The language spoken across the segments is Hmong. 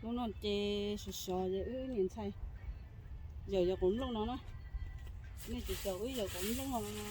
Hnub no ces sov sov ces wb niam ntxhais yawm yawg quav nplooj no na. Nej tsis caum wb yawm quav nplooj no.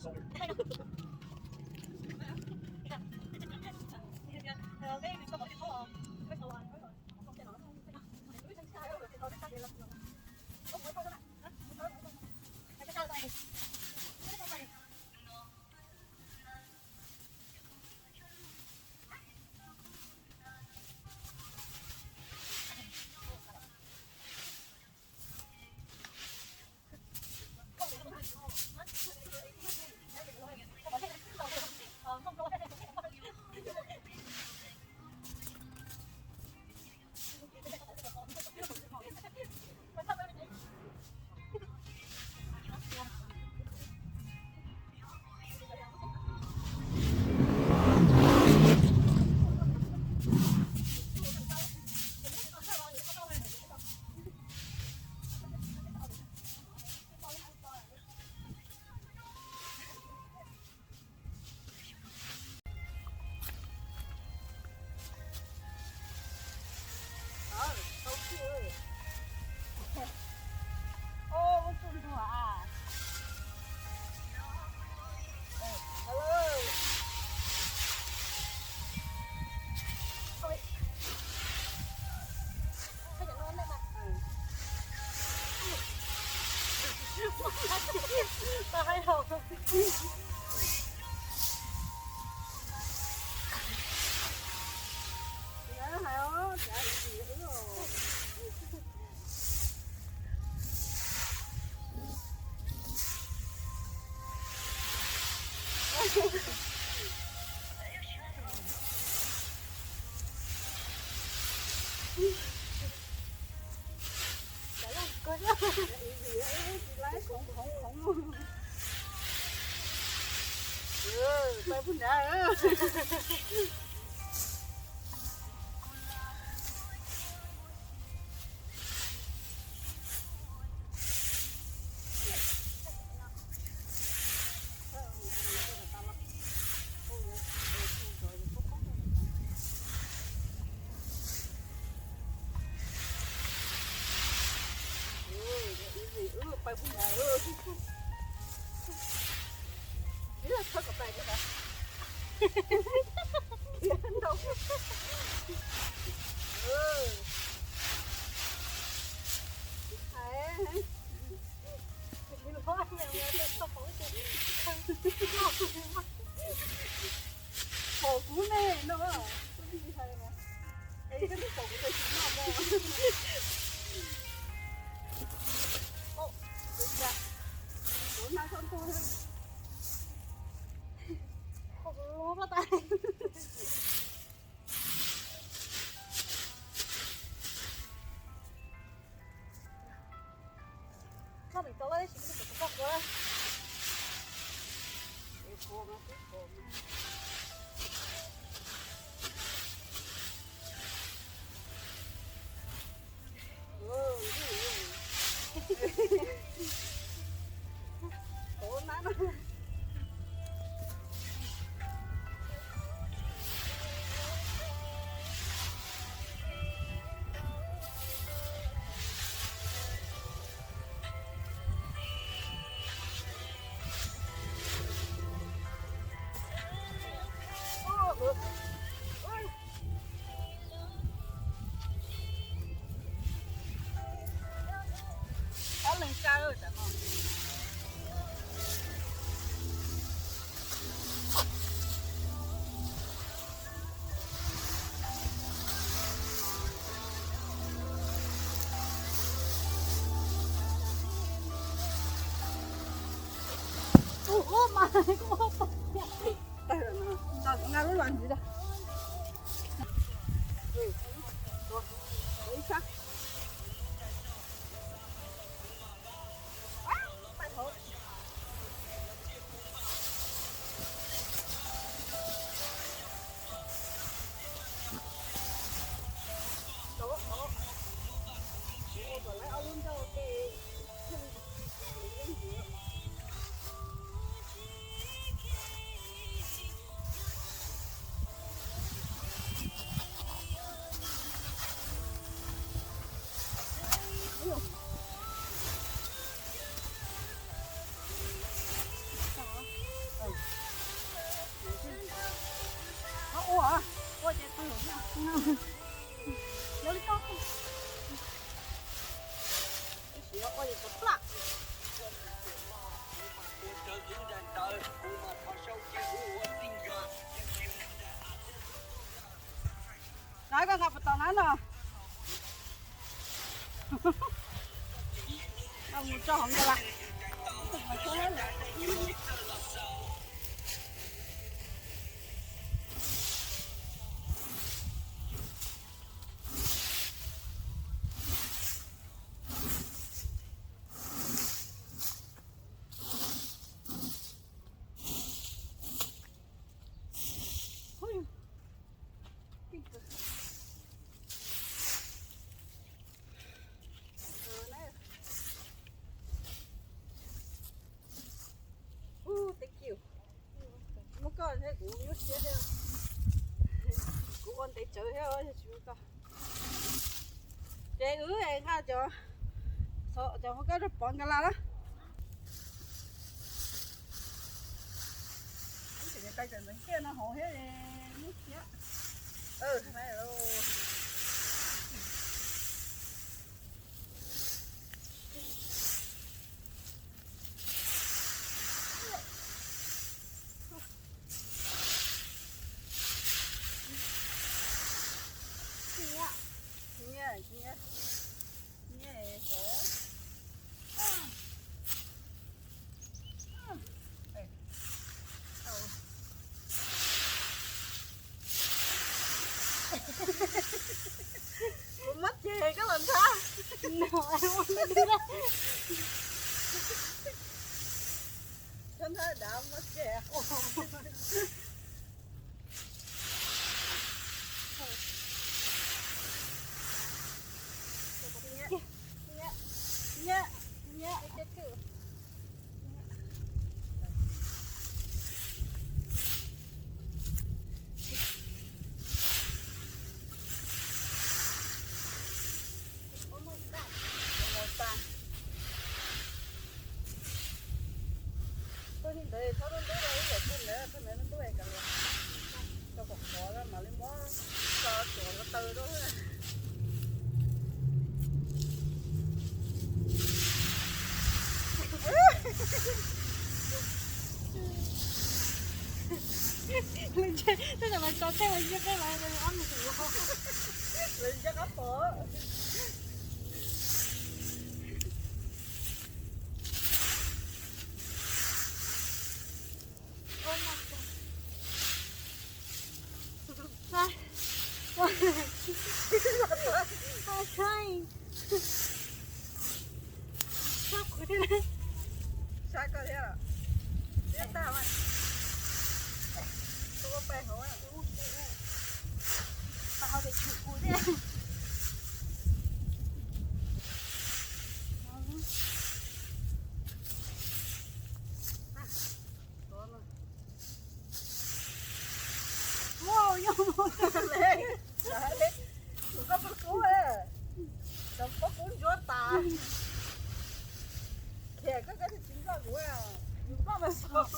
Hos kuv ne no, kuv hais mas, es koj twb pom kuv tus tsis noj mog. Kuv hnav txhob ntug, kuv lub paj tas. Koj mus tau ib sim neej kom tau koj ua. Ob leeg tsa tam no. Ua mas, koj muab tau tiag. Tawg no, tau kuv nqa lub los ntxiv tau. Ib sab. Dab, koj nqa puas tau na no? Mus tso hauv ntawd las. Thank you. Muaj koj thiab kuv nyuaj siab thiab. Kuv ua ntev tsawv thiab, yog tsis muaj koj. Ces wb nqa cov, cov hauv koj rau Pov nkag las na. Tab sis tais tawm ntxeev kiag no hauv thiab nyuaj siab. Tsis nyiam, tsis nyiam, tsis nyiam, tsis nyiam. Kuv muab ceg koj los nthab. Koj nthab dav muab ceg. Tus ntawd txhob ntub ntub, ib yam tus ntawd, tus ntawd ntub es kom, kom qhuav qhuav mam li muab tso tsuav ko taw rau. Tej zaum mas tso tej uas ntsej qab los ob mus tus, lawv ntsej qab pom. Sab koj thiab, sab tag mas, koj pais hauv, pais hauv ces tshum kuv thiab. Koj pob kub ntsuab tas, khiav koj koj tsis nploj kuv, yus nploj mas xaus.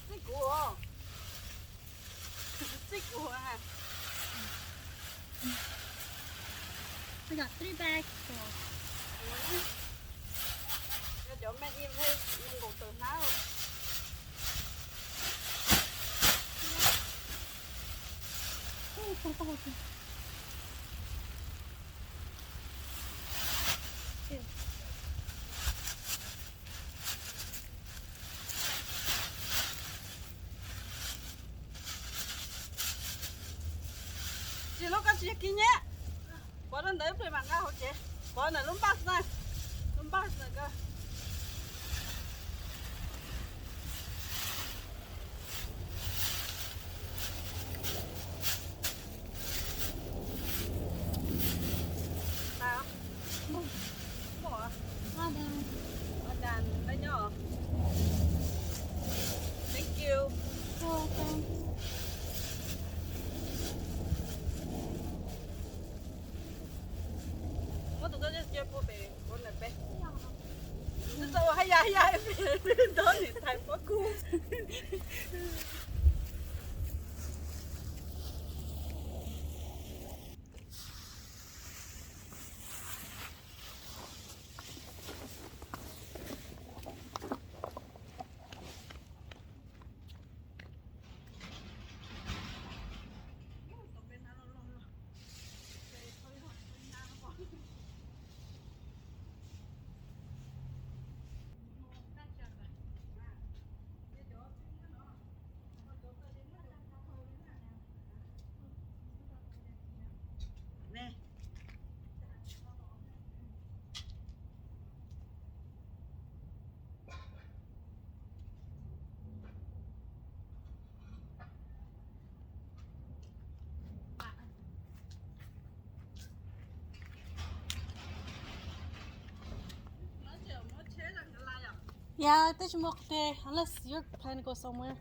Txij kuv, txij kuv. Cov me me nkaus tawm hnab. Tsis, lub koj tsis yog kiv nyiab. Pov rau ntawd ib pliag mam nqa hauv tsev. Pov ntawm lub npaj na, lub npaj na koj. Tag. Muaj, muaj. Ua cas nyob? Thank you. Muab tus koj cia pua pem ua ntawm peb. Yog ib pliag nws nto niam tais pob kub. Yeah, teb tsis muaj qhov twg, unless you plan to go somewhere.